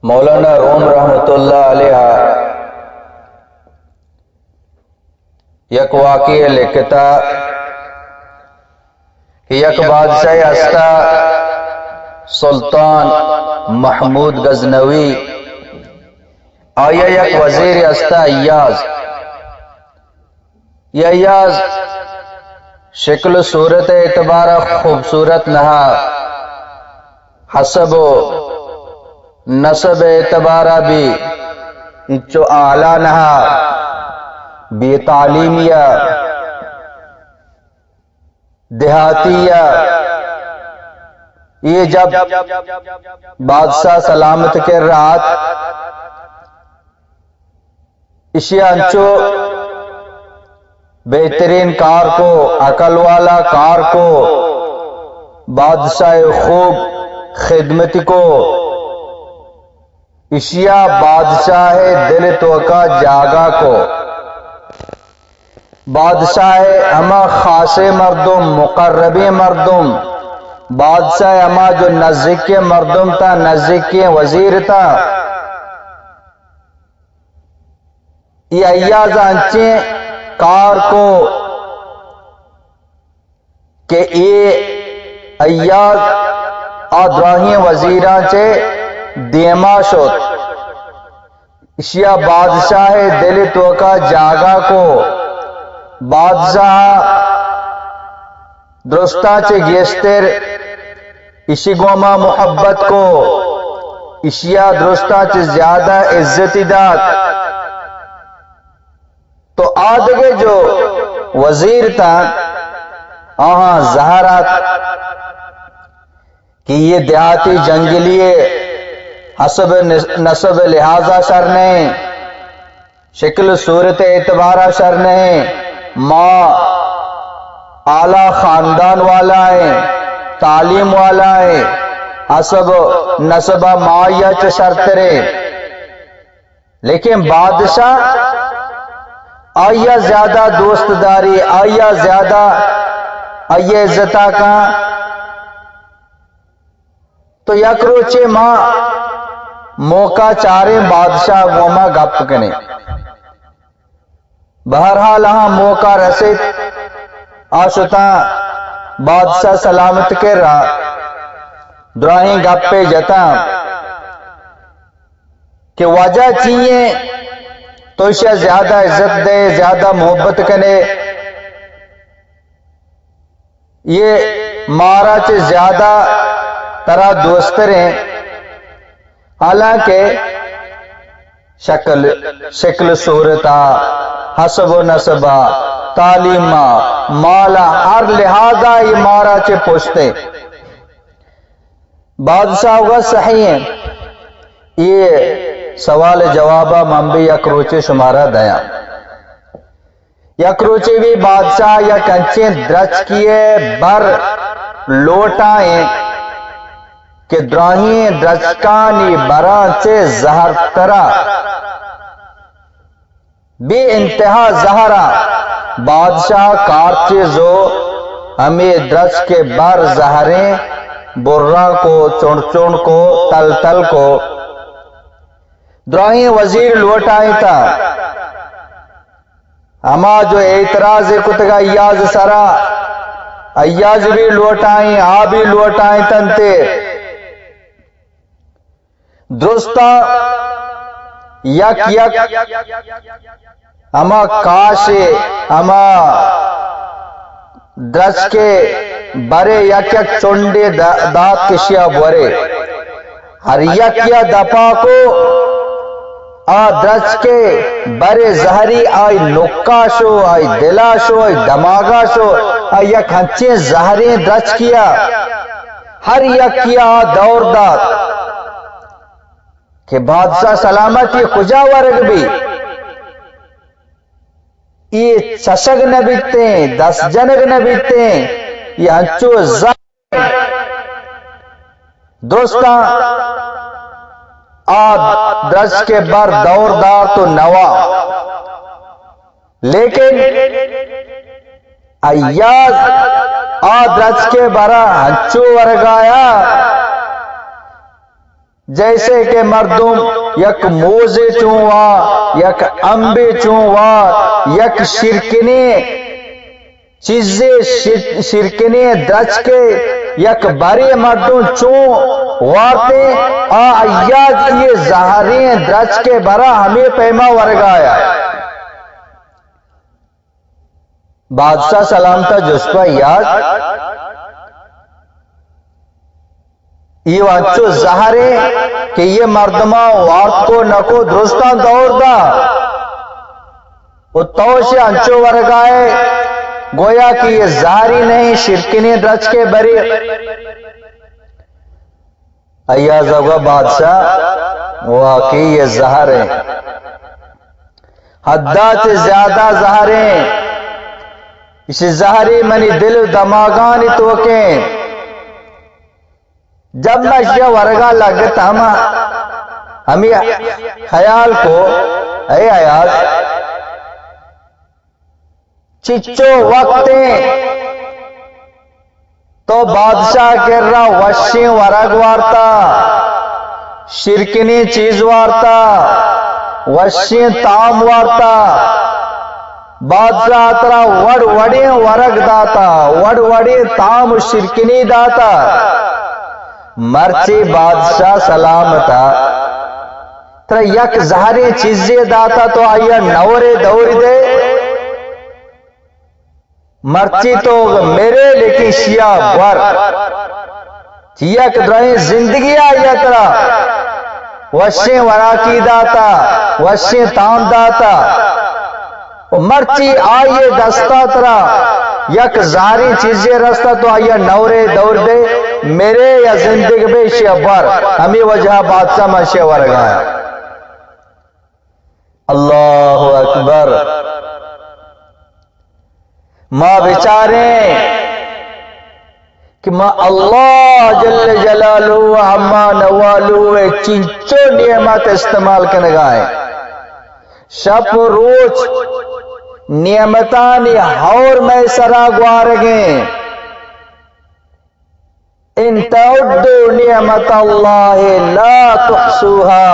مولانا روم رحمت اللہ علیہ یک واقعہ لکھتا کہ یک بادشاہ ہستا، سلطان محمود غزنوی، آیا یک وزیر ہستا، ایاز۔ یہ ایاز شکل و صورت اعتبار خوبصورت نہا، حسب و نسب اعتبار بھی انچو اعلیٰ نہا، بے تعلیمی یا دیہاتی یا۔ یہ جب بادشاہ سلامت کر رہا، ایشی انچو بہترین کار کو، عقل والا کار کو، بادشاہ خوب خدمت کو، ایشیا بادشاہ دل توکا جاگا کو۔ بادشاہ ہما خاصے مردم، مقربیں مردم، بادشاہ ہما جو نزدیکیں مردم تا، نزدیکیں وزیر تا، یہ ایاز انچیں کار کو کہ اے ایاز آ دراہیں وزیراں چے دیما شت۔ اشیا بادشاہ دل توکا جاگا کو۔ بادشاہ درستاں چے گیشتر اشی گوما محبت کو، اشیا درستاں چہ زیادہ عزتی دات۔ تو آدگہ جو وزیر تاں، آہاں زہر آت کہ یہ دیہاتی جنگلی حسب نس-، نسب لحاظا شر نہیں۔ شکل صورت اعتبارا شر نہیں، ما اعلیٰ خاندان والا ہیں، تعلیم والا ہیں، حسب نسبہ ما یا چہ شرتریں۔ لیکن بادشاہ آیا زیادہ دوست داری، آیا زیادہ آئی عزتا کاں۔ تو یک روچے ما موقع چاریں بادشاہ گوما گپ کنیں۔ بہرحال آہاں موقع رسیت، آ شتاں بادشاہ سلامت کرا، دراہیں گپے جتاں کہ وجہ چی ایں تو اشیا زیادہ عزت دے، زیادہ محبت کنے۔ یہ مارا چہ زیادہ ترا دوستریں، حالانکہ شکل، شکل صورتا، حسب و نسبا، تعلیما، مالا، ہر لحاظا یہ مارا چہ پشتیں۔ بادشاہ گوشت صحیح ایں، یہ سوال جوابا من بھی یک روچے شمارا دیاں۔ یک روچے بھی بادشاہ یک انچیں درچکے بر لوٹائیں کہ دراہیں درچکانی براں چہ زہرترا، بے انتہا زہرا۔ بادشاہ کارچے زو ہمے درچکے بر زہریں براں کو، چنڈ چنڈ کو، تل تل کو۔ دراہیں وزیر لوٹائیں تا ہما جو اعتراض کتگا ایاز سرا، ایاز بھی لوٹائیں، آ بھی لوٹائیں تنتے۔ درستا یک یک ہما کاشے، ہما درچکے برے یک یک چنڈے دا-، دات کشیا بورے۔ ہر یکیا دپا کو آ درچکے برے زہری آئی نکا شو، آئی دلا شو، آئی دماغا شو، آ یک ہنچیں زہریں درچکیا ہر یکیا آ دور دات کہ بادشاہ سلامت یہ کجا ورگ بی؟ یہ چشگ نہ بیتیں، دست جنگ نہ بیتیں، یہ انچو زہر۔ دوستاں، آ درچکے بر دور دار تو نوا، لیکن ایاز آ درچکے برا ہنچو ورگایا جیسے کہ مردم یک موزے چوں وا، یک امبے چوں وا، یک شیرکنیں چیزے، شیر-، شیرکنیں درچکے یک برے مردم چوں وارتیں، آ ایاز اے زہریں درچکے برا ہمے پیما ورگایا۔ بادشاہ سلامتا جست کو، ایاز، اے انچو زہریں کہ اے مردما وارت کو نکو، درستاں دور دا، و تو شے انچو ورگائے، گویا کہ اے زہری نہیں، شیرکنیں درچکے برے۔ ایازا گو، بادشاہ، واقعی اے زہریں، حدا چہ زیادہ زہریں، اشی زہری منی دل و دماغانی توکیں۔ جب من اشیا ورگا لگت، ہما ہمے خیال کو، اے ایاز، چچو وقتیں تو بادشاہ کرا وشیں ورگ وارتا، شیرکنیں چیز وارتا، وشیں تام وارتا، بادشاہ ترا وڑ وڑیں ورگ داتا، وڑ وڑیں تام و شیرکنی داتا۔ مرچی بادشاہ سلامتا، ترا یک زہریں چیزے داتا، تو آئیا نورے دور دے۔ مرچی تو مرے، لیکن شیا بور۔ چیا کہ درائیں زندگی آئیا ترا وشیں وراکی داتا، وشیں تام داتا۔ و مرچی آئیے دستا ترا یک زہریں چیزے رستا، تو آئیا نورے دور دے، مرے یا زندگ بے، شیا بور۔ ہمے وجہ بادشاہ من شیا ورگایا۔ اللہ اکبر۔ ما بچاریں کہ ما اللہ جل جلالہ و عما نوالہ چنچو نعمت استعمال کنگائیں۔ شپ و روچ نعمتانی ہور مئے سرا گوارگیں۔ ان تعدوا نعمت اللہ لا تحصوها۔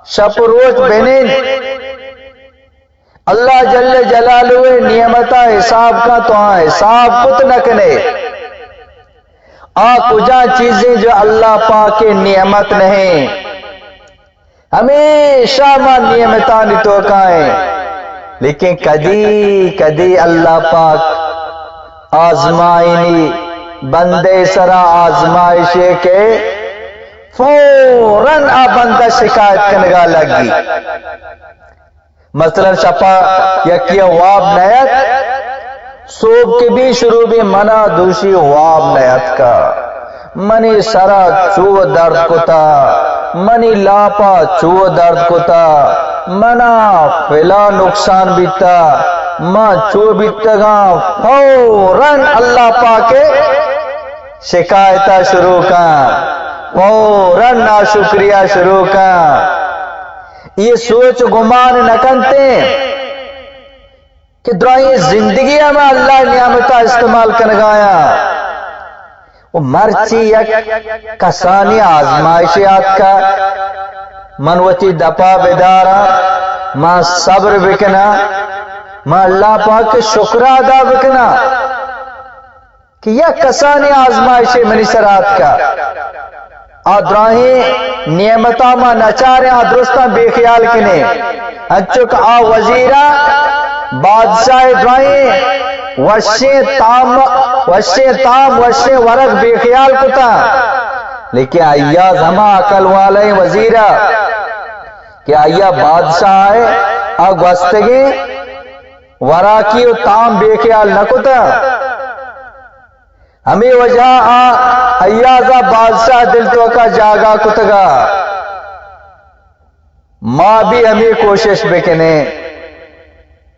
شپ و روچ بنند، اللہ جل جلالہ نعمتا حساب کا، تو آ حساب کت نہ کنے۔ آ کجا چیزیں جو اللہ پاک نعمت نہیں۔ ہمیشہ ما نعمتانی توکائیں، لیکن کدی کدی اللہ پاک آزمائنی بندے سرا آزمائشے کہ فوراً آ بندہ شکایت کنگا لگی۔ مثلاً شپا یکی واب نیت، صبح کہ بی شروع بی، منا دوشی واب نیتکا، منی سرا چو درد کتا، منی لاپا چو درد کتا، منا فلاں نقصان بیتا، ما چو بیتگاں۔ فوراً اللہ پاکے شکایتا شروع کن، فوراً ناشکریا شروع کن۔ یہ سوچ گمان نہ کنتے کہ درائیں زندگی ہم اللہ نعمتا استعمال کنگایا۔ و مرچی یک کسانی آزمائشے آتکا، من وتی دپا بداراں، ما صبر بکناں، ما اللہ پاک شکر ادا بکناں۔ کہ یک کسانی آزمائشے منی سر آتکا۔ آ دراہیں نعمتا ما نچاریں، آ درستاں بے خیال کنیں۔ انچو کہ آ وزیرا بادشاہ دراہیں وشیں تام، وشیں تام، وشیں ورگ بے خیال کتا۔ لیکن ایاز ہما عقل والیں وزیرا کہ آئیا بادشاہ ہے، آ گوستگیں وراکی و تام بے خیال نہ کتا۔ ہمے وجہ آ ایازا بادشاہ دل توکا جاگا کتگا۔ ما بھی ہمے کوشش بکنیں۔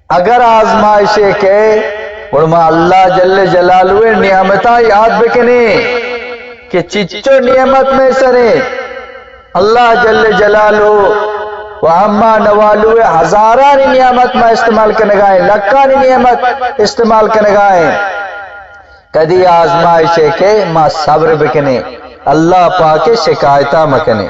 اگر آزمائشے کئے، گڑا ما اللہ جل جلالہ نعمتاں یاد بکنیں کہ چچو نعمت مئے سریں۔ اللہ جل جلالہ و عما نوالہ ہزارانی نعمت ما استعمال کنگائیں، لکھانی نعمت استعمال کنگائیں۔ کدی آزمائشے کئے ما صبر بکنیں۔ اللہ پاک ءِ شکایتا مکنے۔